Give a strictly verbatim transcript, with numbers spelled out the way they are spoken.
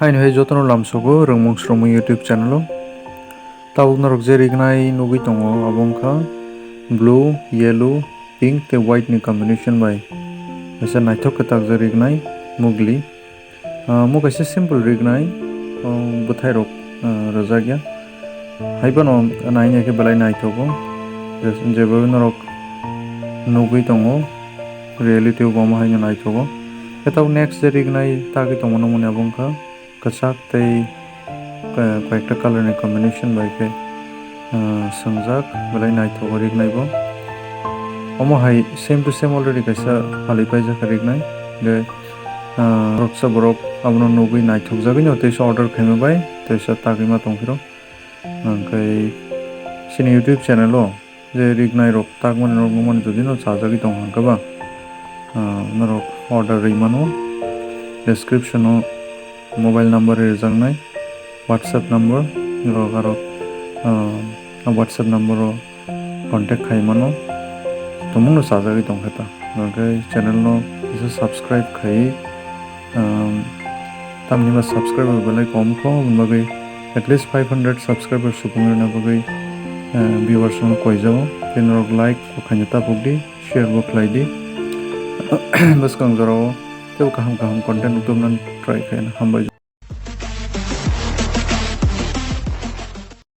Haino hai jotono lamsogo Rwngmung Srwngmung YouTube channel o. Tabuk norok je rignai nugwi tongo, abo wngkha blue, yellow, pink tei white ni combination bai kaisa naithok khe takjak rignai mugli. Ah, omo kaisa simple rignai, oh, bwthairok, ah, rwjakya. Haiphano naina khe belai naithogo, je-, jeba norok nugwi tongo, reality o bo omo haino naithogo. Khe tabuk next je rignai tagwi tongmano mwnwi abo wngkha kwchak tei, eh, koyekta colour ni combination bai khe, eh, swngjak, belai naithogo rignai bo. Omo hai same to same already kaisa phalwi paijak rignai. Hwnkhe, eh, khoroksa borok abono nugwi naithokjagwino teisa order khaima bai teisa tagwi ma tongphiro. Hwnkhe chini YouTube channel o je rignai rok takmani rok nukmani jodi no chajagwi tong hwnkhe ba, ah, norok order rwi mano. Description o mobile number rijaknai, WhatsApp number, norok aro, ah, WhatsApp number o contact khai mano. Tumung no chajagwi tong khe ta. Hwnkhe channel no kisa subscribe khai, um, tamni ba subscriber belai kom kho, aboni bagwi at least five hundred subscriber supung rwna bagwi, uh, viewers no koijago. Tei norok like bo khaina tapuk di, share bo khlai di. Bwskang jorao teibo kaham kaham content nukdobnani try khaina hambai.